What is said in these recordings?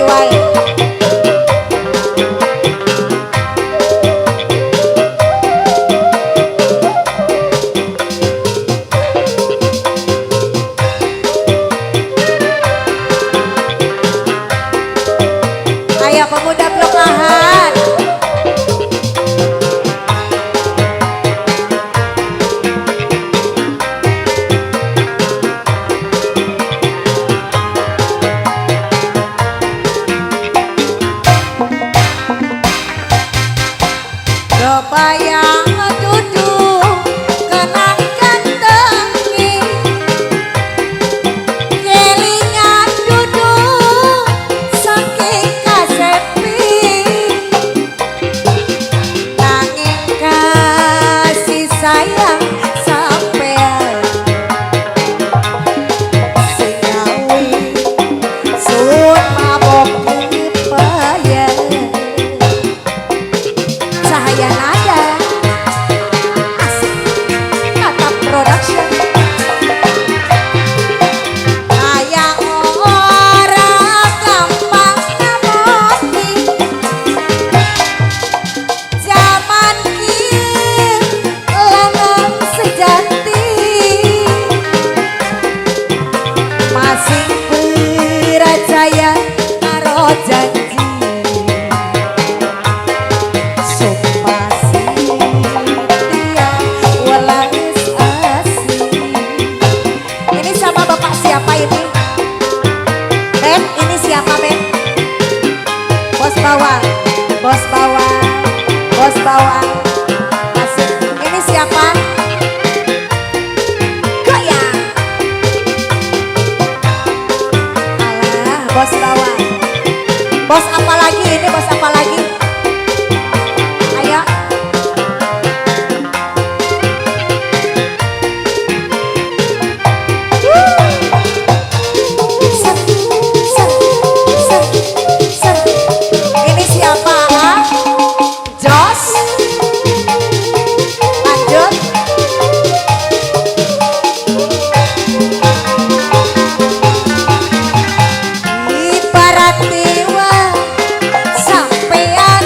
wae. Ayo pemuda Blok Lahan. Kebayang duduk kenang gantengi, kelingan duduk saking kasepi, nanging kasih sayang sampean sing gawe sun mabok kebayang. Cahaya Nada asik Tatap Production. Kaya ora gampang ngemoki, zaman ki lanang sejati masih percaya karo janji. Sumpah setia welas asih. Ini sama bapak siapa ini? Ben, ini siapa Ben? Bos bawang, bos bawang, bos bawang. Asik. Ini siapa? Goyang. Alah, bos bawang. Bos apa lagi ini? Bos apa lagi? Ayo. Ser, ser, ser, ser. Ini siapa? Ah? Jos. Lanjut. Ibarat dewa sampean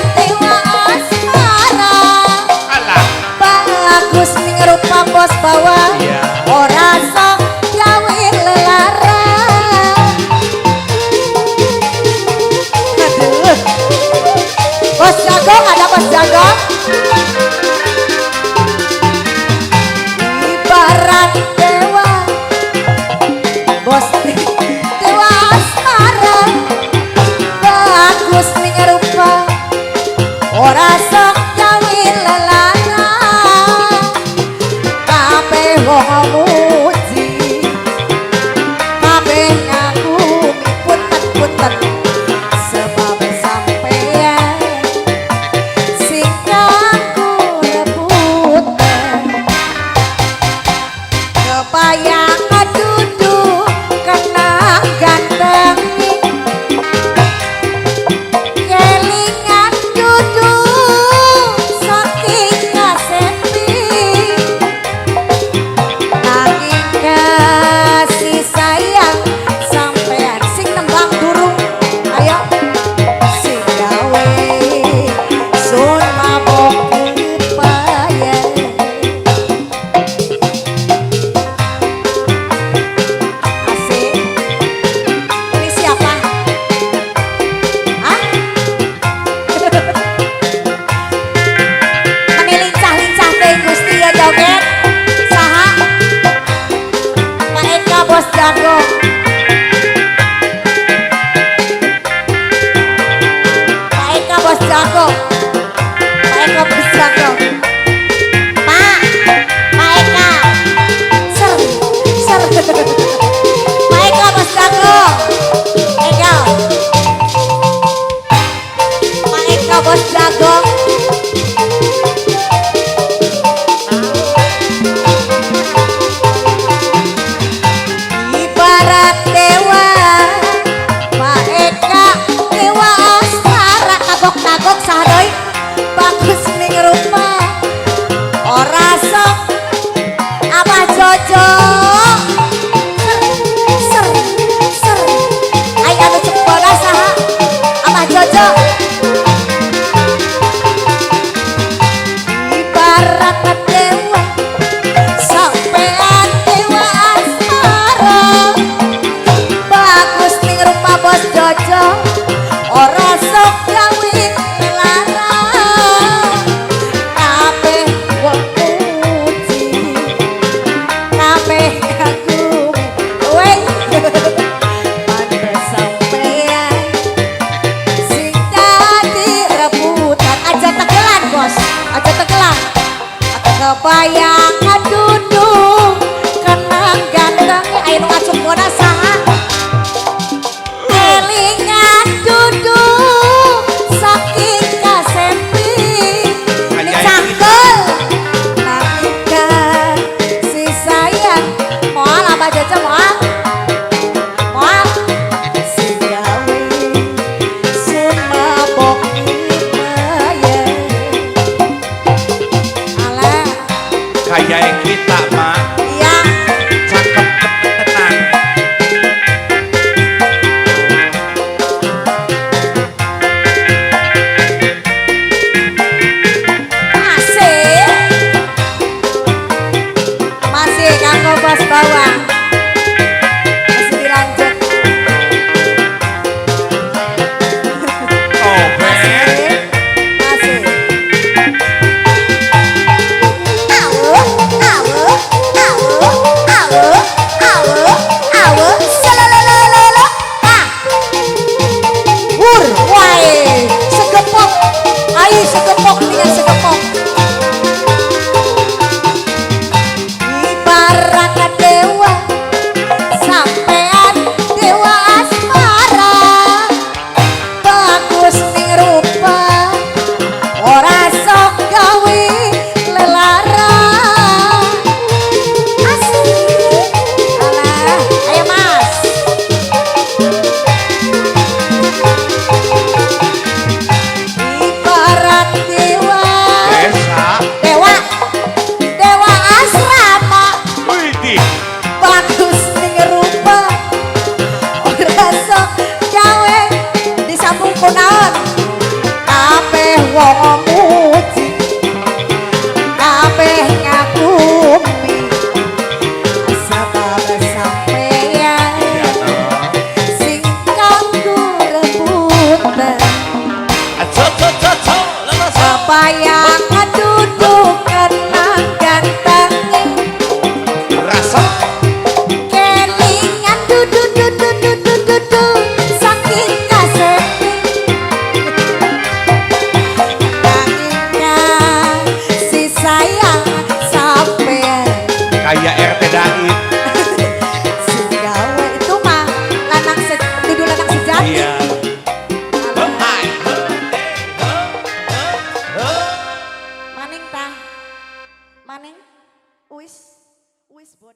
Wis bodas.